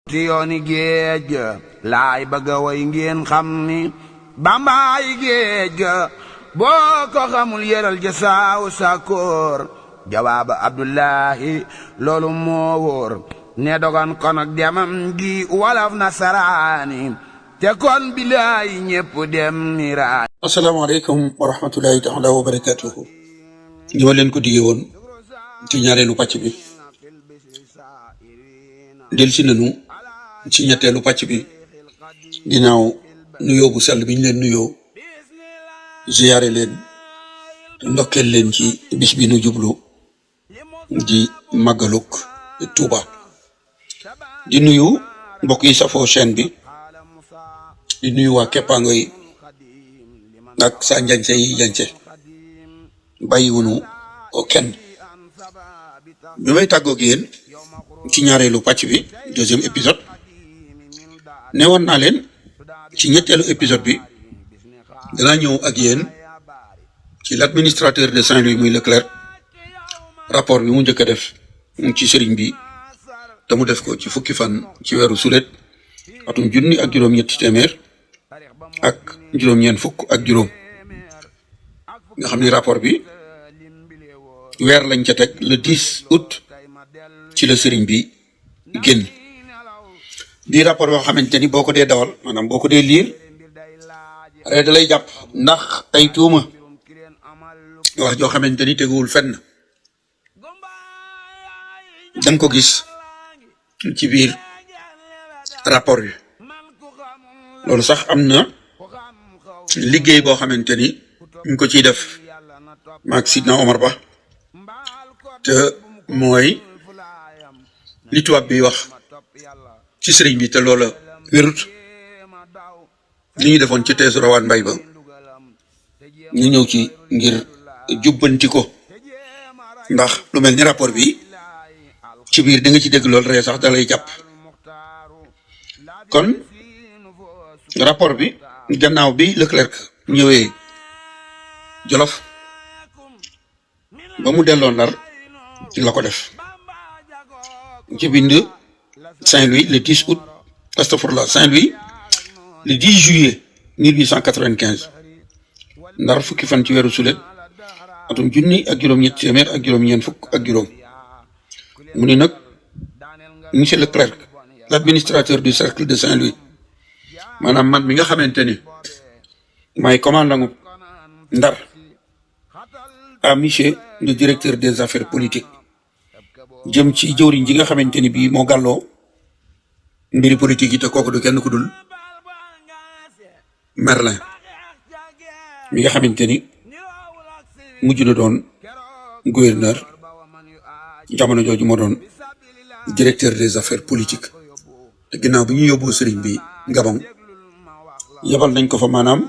ci yooni géej ga laay bëgga way ngeen xam ni bambaay géej ga boo ko xamul yeral ja saaw sakoor jawaaba abdullahi loolu moo wóor ne dogan kon ak demam gi walaf nasaraani te kon bilaay ñépp dem niraay. asalaamaaleykum wa rahmatullahi taala wa barakatuhu. ni ma leen ko digee woon ci ñaareelu pàcc bi del si nanu ci ñetteelu pàcc bi ginnaaw nuyoo bu sell bi ñu leen nuyoo ziyaare leen ndokkeel leen ci bis bi nu jublu di màggaluk Tuuba di nuyu mbokk yi safoo chaîne bi di nuyu waa keppaango yi ak sa njañse yi njañse bàyyiwunu kenn bi may tàggoog yéen ci ñaareelu pàcc bi deuxième épisode ne woon naa leen ci ñetteelu épisode bi danaa ñëw ak yéen ci l'administrateur de Saint-Louis muy Leclerc rapport bi mu njëkk a def ci sëriñ bi te mu def ko ci fukki fan ci weeru sulet atum junni ak juróom-ñetti téeméer ak juróom-ñeent fukk ak juróom nga xam ni rapport bi weer lañ ca teg le 10 août ci la sëriñ bi génn di rapport boo xamante ni boo ko dee dawal maanaam boo ko dee liir rek da lay jàpp ndax ay tuuma wax joo xamante ni teguwul fenn da nga ko gis ci biir rapport bi loolu sax am na liggéey boo xamante ni ñu ko ciy def maag Sidna Omar Ba te mooy li tubaab bi wax ci sëriñ bi te loola wérut li ñu defoon ci teesu rawaan mbay ba ñu ñëw ci ngir jubbanti ko ndax lu mel ni rapport bi ci biir da nga ci dégg lool ree sax da lay jàpp kon rapport bi gannaaw bi Leclerc ñëwee Jolof ba mu delloo Ndar la ko def ci bind Saint-Louis le 10 août astafurlah Saint-Louis le 10 juillet 1895 Ndar fukki fan ci weeru sulet atum junni ak juróom-ñetti téeméer ak juróom-ñeent fukk ak juróom mu ni nag monsieur Leclerc l'administrateur du cercle de Saint-Louis maanaam man mi nga xamante ni maay commandant Ndar à monsieur le directeur des affaires politiques jëm ci jëwriñ ji nga xamante ni bii moo gàlloo mbiri politique yi te kooku du kenn ku dul Merlin mi nga xamante ni mujj na doon gouverneur jamono jooju moo doon directeur des affaires politiques te ginnaaw bi ñu yóbboo sëriñ bi Gabon yebal nañ ko fa maanaam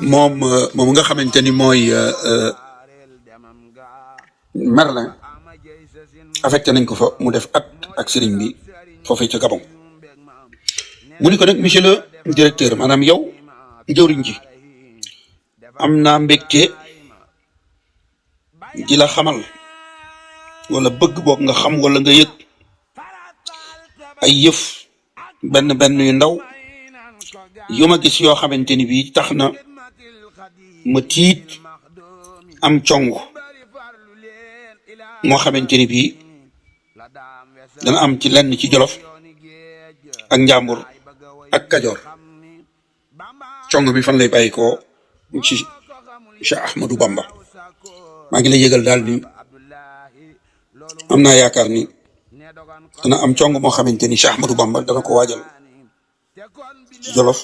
moom nga xamante ni mooy Merlin affecté nañ ko fa mu def at ak sëriñ bi foofee ca Gabon mu ni ko nag monsieur le directeur maanaam yow jëwriñ ji am naa mbégte di la xamal wala bëgg boog nga xam wala nga yëg ay yëf benn yu ndaw yu ma gis yoo xamante ni bii tax na ma tiit am cong moo xamante ni bii dana am ci lenn ci Jolof ak Njàmbur ak Kajoor cong bi fan lay bàyyi ko ci Cheikh Ahmadou Bamba maa ngi lay yëgal daal ni am naa yaakaar ni dana am cong moo xamante ni Cheikh Ahmadou Bamba dana ko waajal ci Jolof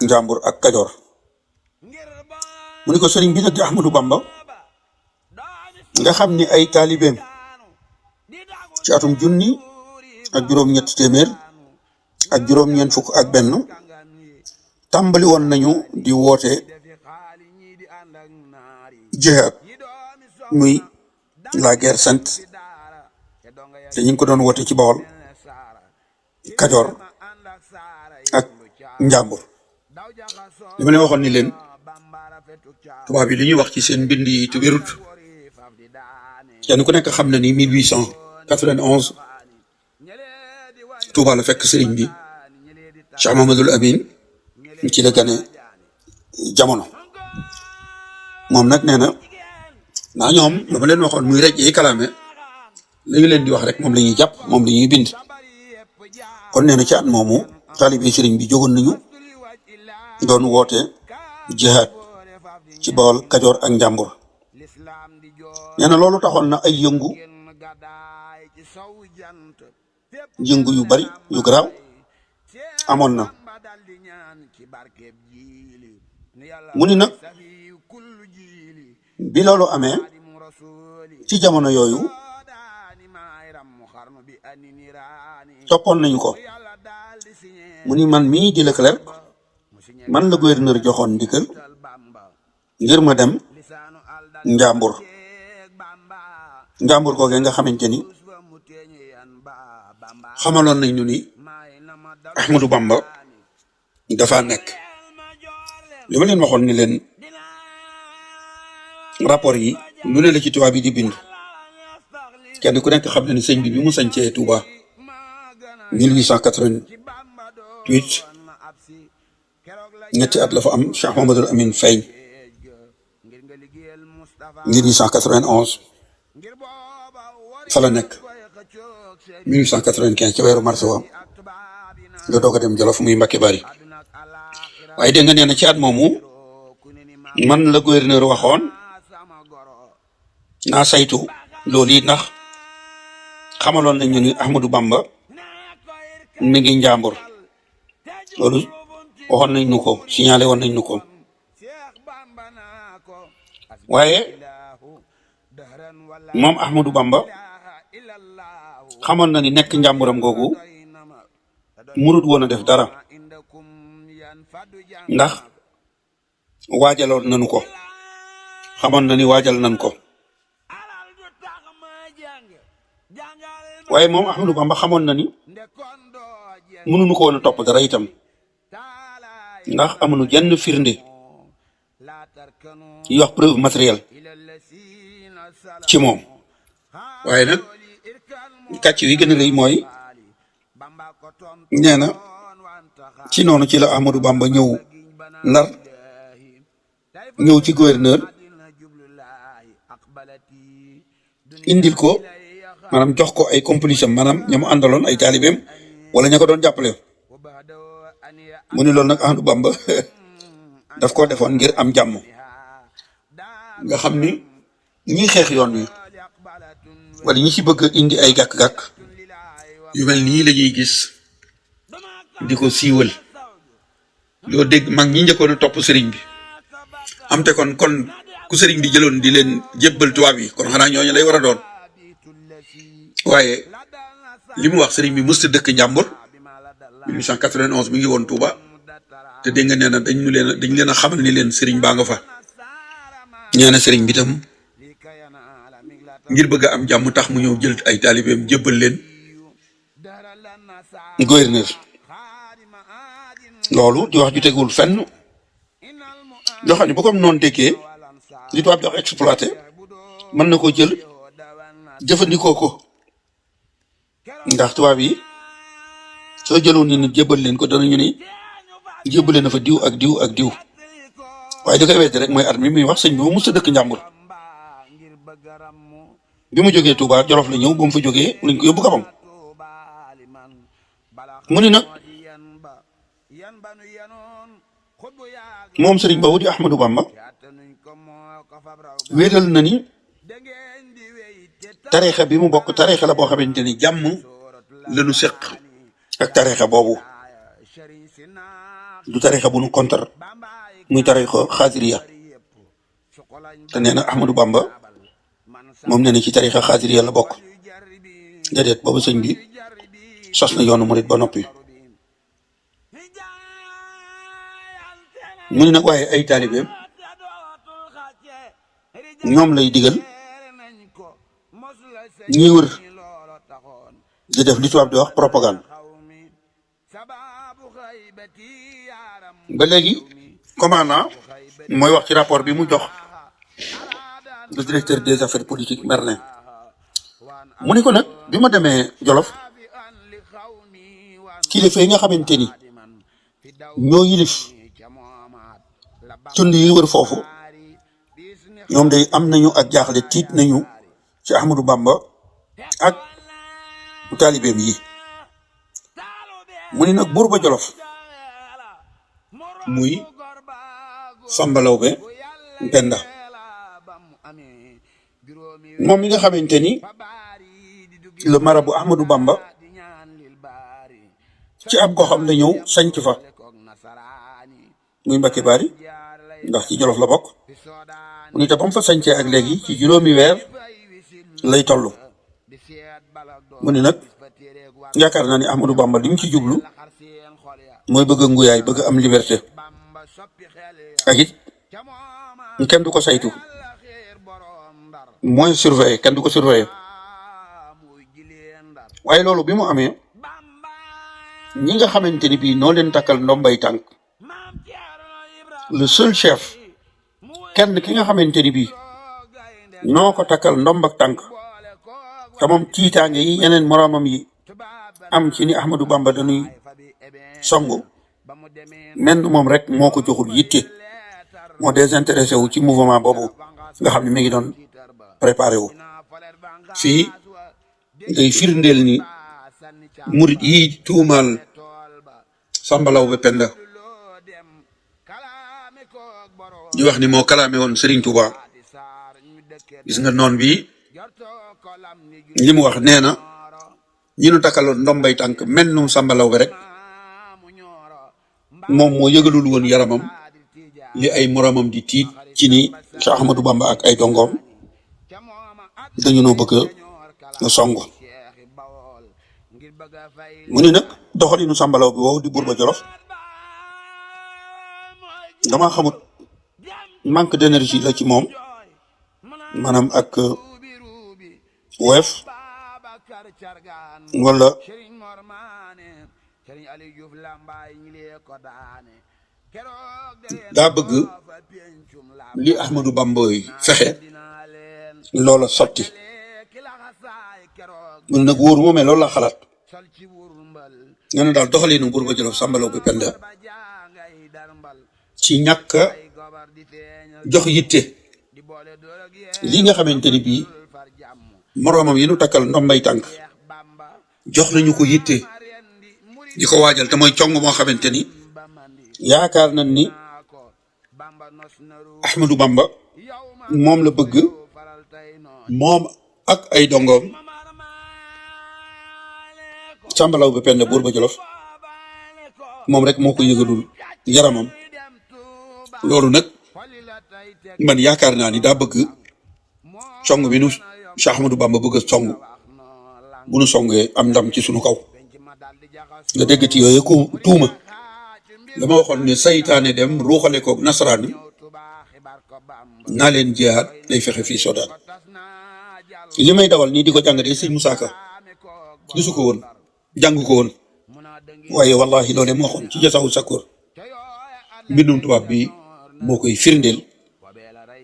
Njàmbur ak Kajoor mu ni ko sëriñ bi nag di Ahmadou Bamba nga xam ni ay taalibeem ci atum junni ak juróom-ñett téeméer ak juróom-ñeent fukk ak benn tàmbali woon nañu di woote jihaad muy la guerre sainte te ñu ngi ko doon woote ci Bawol Kajoor ak Njàmbur li ma leen waxoon ni leen tubaab yi li ñuy wax ci seen mbind yi te wérut kenn ku nekk xam na ni 1891 Touba la fekk sëriñ bi Cheikh Mamadou Amin ci la gane jamono moom nag nee na ñoom la ma leen waxoon muy rek yi kalaame la ñu leen di wax rek moom la ñuy jàpp moom la ñuy bind kon nee na ci at moomu taalibe sëriñ bi jógoon nañu doon woote jihaad ci Bawol Kajoor ak Njàmbur nee na loolu taxoon na ay yëngu yu bari yu garaaw amoon na mu ni nag bi loolu amee ci jamono yooyu toppoon nañu ko mu ni man mii di Leclerc man la gouverneur joxoon ndigal ngir ma dem Njàmbur googee nga xamante ni xamaloon nañ ñu ni Ahmadou Bamba dafa nekk li ma leen waxoon ni leen rapport yi lu ne la ci tubaab yi di bind kenn ku nekk xam na ni sëñ bi mu sañcee Touba 1888 ñetti at la fa am Cheikh Mamadou Amin feeñ 1891 fa la nekk 1895 ca weeru mars wa nga doog a dem Jolof muy Mbacke Bari waaye dégg nga nee na ci at moomu man la gouverneur waxoon naa saytu loolu yi ndax xamaloon nañ ñu ni Ahmadou Bamba mi ngi Njàmbur loolu waxoon nañ ñu ko signalé woon nañ ñu ko waaye moom Ahmadou Bamba xamoon na ni nekk Njàmburam googu murut woon a def dara ndax waajaloon nañu ko xamoon na ni waajal nañ ko waaye moom Ahmadou Bamba xamoon na ni mënuñu ko woon a topp dara itam ndax amuñu jenn firnde yi wax preuve matérielle ci moom waaye nag kàcc wi gën a rëy mooy nee na ci noonu ci la Ahmadou Bamba ñëw Ndar ñëw ci gouverneur indil ko maanaam jox ko ay complice am maanaam ña mu àndaloon ay taalibeem wala ña ko doon jàppale mu ni loolu nag Ahmadou Bamba daf ko defoon ngir am jàmm nga xam ni ñi xeex yoon wi wala ñi ci bëgg indi ay gàkk-gàkk yu mel nii la ñuy gis di ko siiwal loo dégg mag ñi njëkkoon a topp sëriñ bi am te kon ku sëriñ bi jëloon di leen jébbal tubaab yi kon xanaa ñooñu lay war a doon waaye li mu wax sëriñ bi musta dëkk Njàmbur 1891 mi ngi woon Touba te dégg nga nee na dañ leen a xamal ni leen sëriñ baa nga fa ñaana sëriñ bi tam ngir bëgg a am jàmm tax mu ñëw jël ay taalibeem jébbal leen gouverneur loolu di wax ju tegul fenn loo xam ne bu ko noonu déggee li tubaab di wax exploité mën na ko jël jëfandikoo ko ndax tubaab yi soo jëloon ni nit jébbal leen ko danañu ni jébbale na fa diw ak diw ak diw waaye li koy weddi rek mooy at mi muy wax sëñ bi mu mës a dëkk Njàmbur bi mu jógee Touba Jolof la ñëw ba mu fa jógee lañ ko yóbbu Gabon mu ni nag moom sëriñ boobu di Ahmadou Bamba wéetal na ni tariixa bi mu bokk tariixa la boo xamante ni jàmm lañu seq ak tariixa boobu du tariixa bu nu contre muy tariixa xaadiriya te nee na Ahmadou Bamba moom nee na ci tariixa xaadiriya la bokk déedéet boobu sëñ bi sos na yoonu murit ba noppi mu ne nag waaye ay taalibeem ñoom lay digal ñi wër di def li tubaab di wax propagande ba léegi commandant mooy wax ci rapport bi mu jox le directeur des affaires politiques Merlin mu ni ko nag bi ma demee Jolof kilifa yi nga xamante ni ñoo yilif tund yi wër foofu ñoom day am nañu ak jaaxle tiit nañu ci Ahmadou Bamba ak taalibeem yi. mu ni nag buur ba Jolof muy Samba Lawbe Penda moom mi nga xamante ni le marabout Ahmadou Bamba ci ab goxam la ñëw sanc fa muy Mbacké Bari ndax ci Jolof la bokk. mu ni te ba mu fa sancee ak léegi ci juróomi weer lay toll. mu ni nag yaakaar naa ni Ahmadou Bamba li mu ci jublu mooy bëgg a nguyaay bëgg am liberté ak it kenn du ko saytu mooy surveiller kenn du ko surveiller. waaye loolu bi mu amee ñi nga xamante ni bii noo leen takkal ndombay tànk le seul chef kenn ki nga xamante ni bii noo ko takkal ndomb ak tànk te moom tiitaange yi yeneen moroomam yi am ci ni Ahmadou Bamba dañuy songu menn moom rek moo ko joxul yitte moo désintéressé wu ci mouvement boobu nga xam ne mi ngi doon préparé wu. fii ngay firndeel ni murit yi tuumaal Samba Lawbe Penda di wax ni moo kalaame woon Serigne Touba gis nga noon bi li mu wax nee na ñi nu takkaloon ndombay tànk mennum Samba Lawbe rek moom moo yëgalul woon yaramam li ay moromam di tiit ci ni Cheikh Ahmadou Bamba ak ay dongoom dañu noo bëgg a song. mu ni nag doxalinu Samba Lawbe woowu di buur ba Jolof dama xamut manque d'énergie la ci moom maanaam ak woyof wala daa bëgg li Ahmadou Bamba fexe loola sotti. mu ne nag wóoru ma mais loolu la xalaat nga ne daal doxalinu buur ba Jolof Samba Lawbe Penda ci ñàkk jox yitte li nga xamante ni bii moroomam yi nu takkal ndombay tànk jox nañu ko yitte di ko waajal te mooy cong moo xamante ni yaakaar nañ ni Ahmadou Bamba moom la bëgg moom ak ay dongoom. Samba Lawbe Penda buur ba Jolof moom rek moo ko yëgalul yaramam loolu nag man yaakaar naa ni daa bëgg song bi nu Cheikh Ahmadou Bamba bëgg a song bu nu songee am ndam ci sunu kaw. nga dégg ci yooyu ko tuuma dama waxoon ne saytaane dem ruuxale koog nasaraan naa leen jihaad day fexe fii Soodaan li may dawal nii di ko jàngatee sëñ Moussa Ka gisu ko woon jàng ko woon waaye wallahi loolee moo waxoon ci Jasaawu Sakoor mbindum tubaab bi moo koy firndeel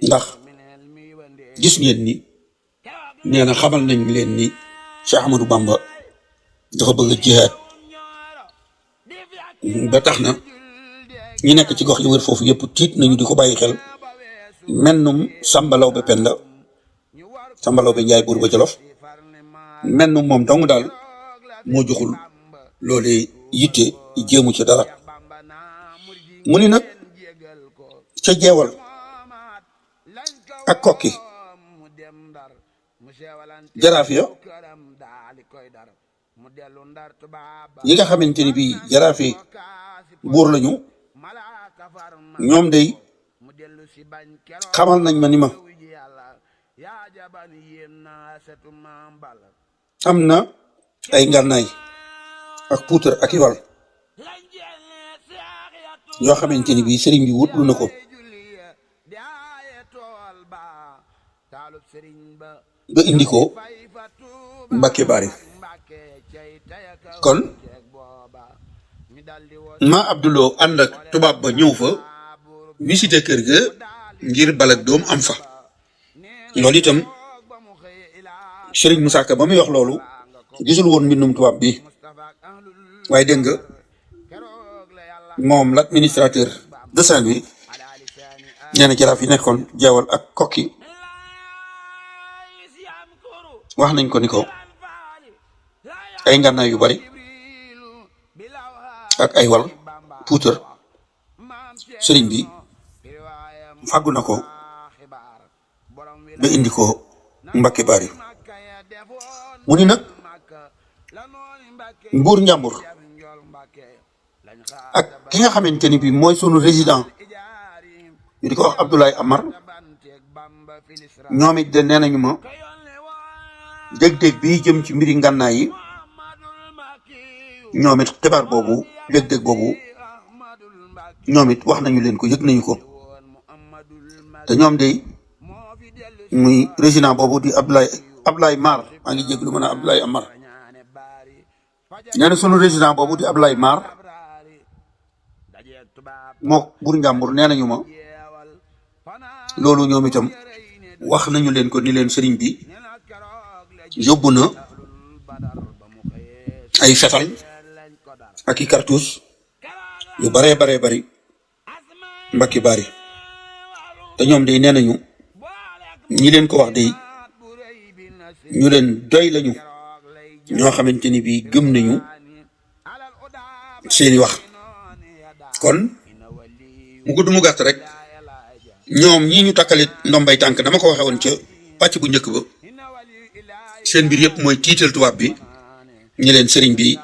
ndax gis ngeen ni nee na xamal nañ leen ni Cheikh Ahmadou Bamba dafa bëgg a jihaad ba tax na ñi nekk ci gox yi wër foofu yëpp tiit nañu di ko bàyyi xel mennum Samba Lawbe Penda Samba Lawbe Njaay buur ba Jolof mennum moom dong daal moo joxul loolu yitte jéemu ci dara. mu ni nag ca jeewal ak kokki jaraaf ya yi nga xamante ni bii jaraaf yi buur lañu ñoom day xamal nañ ma ni ma am na ay ngànnaay ak puutar ak iwal yoo xamante ni bii sëriñ bi wutlu na ko ba indi ko Mbacké Bari. kon ma Abdoulo ànd ak tubaab ba ñëw fa visité kër ga ngir balak doom am fa loolu itam Serigne Moussa Ka ba muy wax loolu gisul woon mbindum tubaab bi waaye dégg nga moom l'administrateur de Saint-Louis nee na jaraaf yi nekkoon Jeewal ak Kokki wax nañ ko ni ko ay ngànnaay yu bari ak ay wal puutar sëriñ bi fàggu na ko ba indi ko Mbàkke Bari mu ni nag Mbuur Njàmbur ak ki nga xamante ni bi mooy sunu résident ñu di ko wax Abdoulaye Amar ñoom it de nee nañu ma dég-dég bi jëm ci mbiri ngànnaay yi ñoom it xibaar boobu dég-dég boobu ñoom it wax nañu leen ko yëg nañu ko te ñoom de muy résident boobu di Abdoulaye Mar maa ngi jéglu mën a Abdoulaye Amar nee na sunu résident boobu di Abdoulaye Mar moo Mbuur Njàmbur nee nañu ma loolu ñoom itam wax nañu leen ko ni leen sëriñ bi yóbbu na ay fetal ak i cartouche yu baree bari Mbàkke Bari te ñoom de nee nañu ñi leen ko wax de ñu leen doy lañu ñoo xamante ni bii gëm nañu seeni wax kon mu gudd mu gàtt rek ñoom ñii ñu takkalit ndombay tànk dama ko waxe woon ca pàcc bu njëkk ba seen mbir yëpp mooy tiital tubaab bi ñi leen sëriñ bi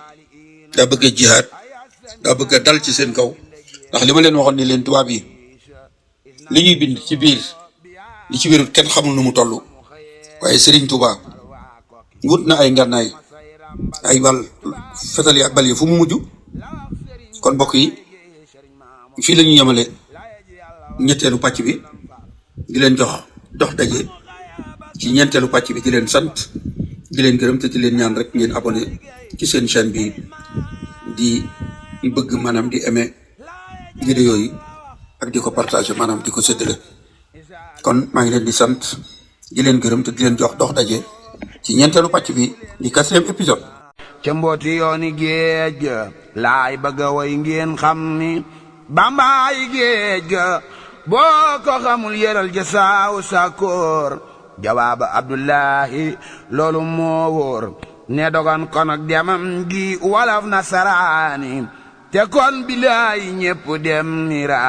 daa bëgg a jihaad daa bëgg a dal ci seen kaw ndax li ma leen waxoon ni leen tubaab yi li ñuy bind ci biir li ci biirut kenn xamul nu mu toll waaye sëriñ Tuubaa wut na ay ngànnaay ay bal fetal yi ak bal yi fu mu mujj kon mbokk yi fii la ñu yemale ñetteelu pàcc bi di leen dox daje ci ñeenteelu pàcc bi di leen sant di leen gërëm te di leen ñaan rek ngeen abonné ci seen chaîne bi di bëgg maanaam di aimer vidéo yi ak di ko partager maanaam di ko séddale kon maa ngi leen di sant di leen gërëm te di leen dox daje ci ñeenteelu pàcc bi di 4e épisode. ca mbooti yooni géej ga laay bëgg a way ngeen xam ni bambaay géej ga boo ko xamul yëral ja saaw sakoor jawaaba Abdullahi loolu moo wóor ne dogon kon ak demam gi walaf nasaraani te kon bilaay ñépp dem ni ra